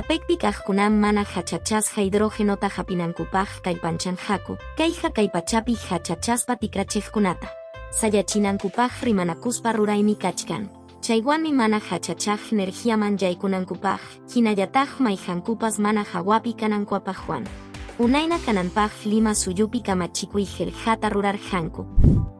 APECpi kaqkunam mana hachachasqa hidrogenota hapinankupaq kallpanchanqaku, kayqa kay pachapi hachachaspa tikrachiqkunata sayachinankupaq rimanakuspa ruraymi kachkan. Chaywanmi mana hachachaq energiaman yaykunankupaq, hinallataq mayqankupas mana hawapi kanankuapaqwan. Unayna kananpaq Lima suyupi kamachikuy qillqata rurarqanku.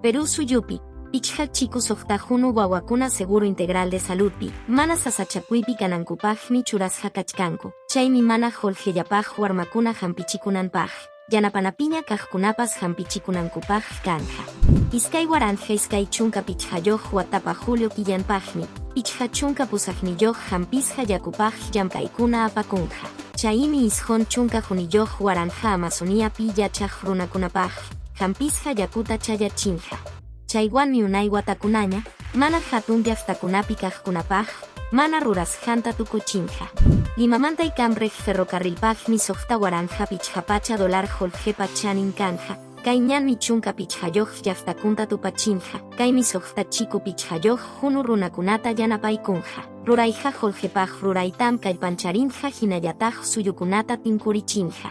Perú suyupi, pichqa chiku suqta hunu wawakuna Seguro Integral de Saludpi, mana sasachakuypi kanankupaqmi churasqa kachkanku, chaymi mana qullqillapaq warmakuna hampichikunanpaq, yanapanapiña kaqkunapas hampichikunankupaq kanqa. 2025 watapa julio killanpaqmi, 58 hampisqa yakupaq llamk'aykuna apakunqa. Chaymi 91 waranqa Amazoniapi yachaq runakunapaq, hampisqa yakuta chayachinqa. Chaywanmi unay watakunaña, mana hatun llaqtakunapi kaqkunapaq, mana rurasqanta tukuchinqa. Limamanta Icamriq ferrocarrilpaqmi 6500 dólar qullqipa chanin kanqa, kay ñanmi 15 llaqtakunta tupachinqa, kaymi suqta chiku 5 hunu runakunata yanapaykunqa. Rurayqa qullqipaq ruraytam kallpancharinqa hinallataq suyukunata tinkurichinqa.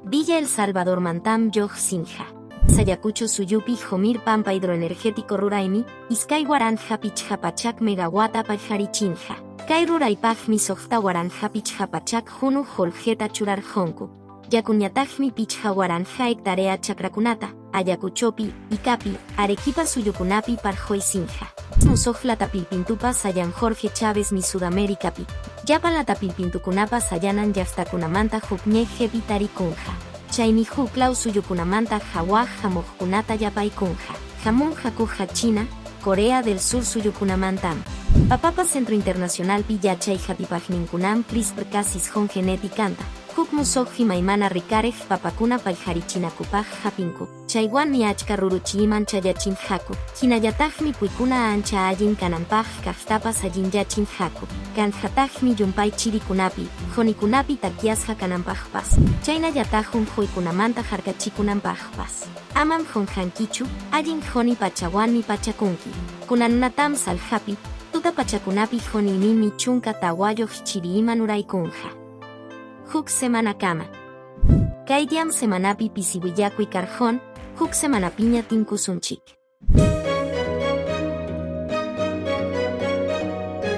Villa El Salvadormantam lluqsinqa. Ayacucho suyupi Jomir Pampa hidroenergético ruraymi, 2500 megawata paqarichinqa. Kay ruraypaqmi 6500 hunu qullqita churarqunku. Yakuñataqmi 5000 hectárea chakrakunata, Ayacuchopi, Icapi, Arequipa suyukunapi parquysinqa. Musuq latapilpintupa sayan Jorge Chávez mi Sudaméricapi. Llapan latapilpintukunapa sayanan llaqtakunamanta huk ñeqepi tarikunqa. Chaymi huklaw suyukunamanta hawaq hamuqkunata yapaykunqa. Hamunqakuqa China, Corea del Sur suyukunamantam. Papapa Centro Internacionalpi yachay hapipaqninkunam CRISPR-Cas genéticanta, huk musuq imaymana rikariq papakuna paqarichinakupaq hapinku. Chaywanmi achka ruruchiyman chayachinqaku, hinallataqmi puykuna ancha allin kananpaq kaqtapas allinyachinqaku. Kanqataqmi llumpay chirikunapi, qunikunapi takyasqa kananpaqpas, chaynallataq unquykunamanta harkachikunanpaqpas. Amam qunqankichu, allin quni pachawanmi pachakunki. Kunannatam saljapi, tuta pachakunapi quniyninmi 14 chiriiman uraykunqa. Huk semanakama. Kay diam semanapi pisi willakuy karqun, huk semanapiña tinkusunchik.